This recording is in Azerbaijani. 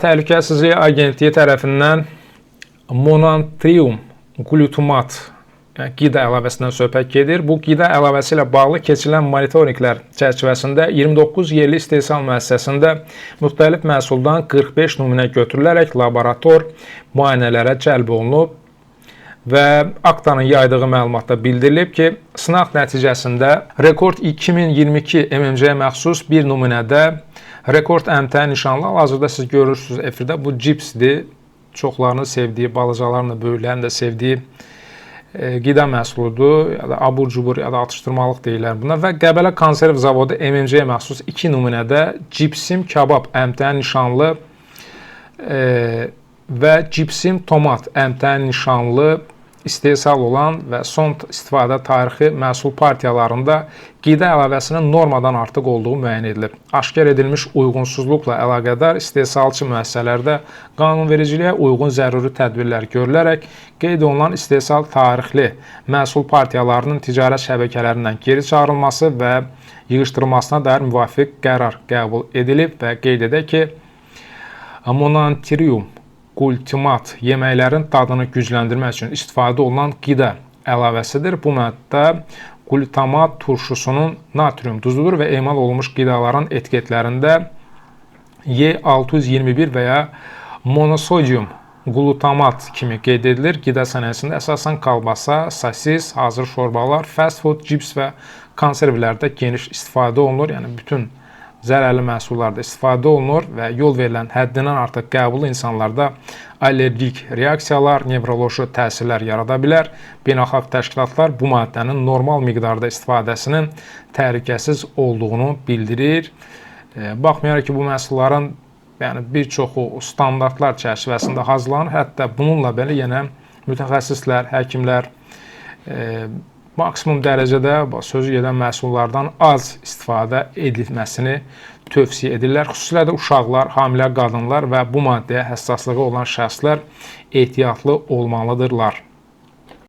Təhlükəsizlik Agentliyi tərəfindən monatrium qlutamat, yəni qida əlavəsindən söhbət gedir. Bu qida əlavəsi ilə bağlı keçirilən monitorinqlər çərçivəsində 29 yerli istehsal müəssisəsində müxtəlif məhsuldan 45 nümunə götürülərək laborator müayinələrə cəlb olunub və Aktanın yaydığı məlumatda bildirilib ki, sınaq nəticəsində Rekord 2022 MMC-yə məxsus bir nümunədə Rekord MT nişanlı, hal-hazırda siz görürsünüz efirdə, bu cipsdir. Çoxlarının sevdiyi, balacaların da, böyüklərin də sevdiyi qida məhsuludur, ya da abur cubur, ya da atışdırmalıq deyirlər buna. Və Qəbələ konserv zavodu MMC-yə məxsus 2 nümunədə cipsim kabab MT nişanlı və cipsim tomat MT nişanlı istehsal olan və son istifadə tarixi məhsul partiyalarında qida əlavəsinin normadan artıq olduğu müəyyən edilib. Aşkar edilmiş uyğunsuzluqla əlaqədar istehsalçı müəssisələrdə qanunvericiliyə uyğun zəruri tədbirlər görülərək qeyd olunan istehsal tarixli məhsul partiyalarının ticarət şəbəkələrindən geri çağırılması və yığışdırılmasına dair müvafiq qərar qəbul edilib və qeyd edək ki, monatrium qlutamat yeməklərin dadını gücləndirmək üçün istifadə olunan qida əlavəsidir. Bu maddə qlutamat turşusunun natrium duzudur və emal olunmuş qidaların etiketlərində E621 və ya monosodium qlutamat kimi qeyd edilir. Qida sənayesində əsasən kalbasa, sosis, hazır şorbalar, fast food, cips və konservlərdə geniş istifadə olunur. Yəni bütün zərərli məhsullarda istifadə olunur və yol verilən həddindən artıq qəbulu insanlarda allergik reaksiyalar, nevroloji təsirlər yarada bilər. Beynəlxalq təşkilatlar bu maddənin normal miqdarda istifadəsinin təhlükəsiz olduğunu bildirir. Baxmayaraq ki, bu məhsulların yəni bir çoxu standartlar çərçivəsində hazırlanır, hətta bununla belə yenə mütəxəssislər, həkimlər maksimum dərəcədə sözü gedən məhsullardan az istifadə edilməsini tövsiyə edirlər. Xüsusilə də uşaqlar, hamilə qadınlar və bu maddəyə həssaslığı olan şəxslər ehtiyatlı olmalıdırlar.